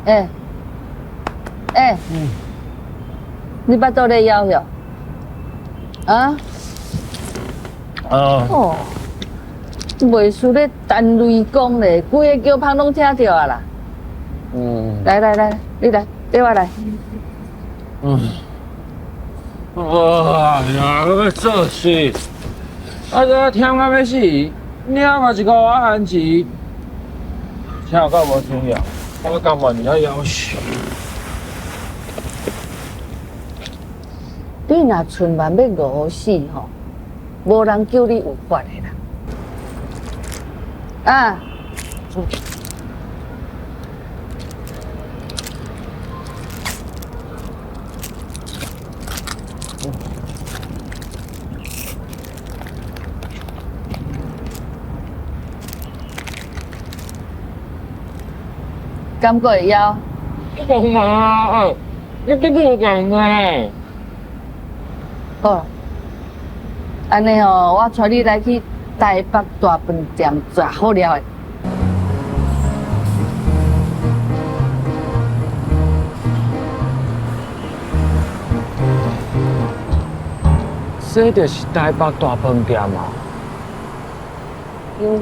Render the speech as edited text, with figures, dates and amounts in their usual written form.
欸欸，你腹肚咧枵哟？啊？啊。哦，袂輸咧陳雷公咧，規个橋旁攏聽著啊啦。來來來，你來，綴我來。哎呀，閣欲做事，啊這忝甲欲死，領嘛一箍仔番錢，車有夠無重要，我甘願遐枵死。你若春萬欲餓死吼，無人救你有法的啦。啊！敢閣會枵？講啊！你都無講啊！好，按呢吼，我帶你來去台北大飯店食好料的。這就是台北大飯店啊！嗯。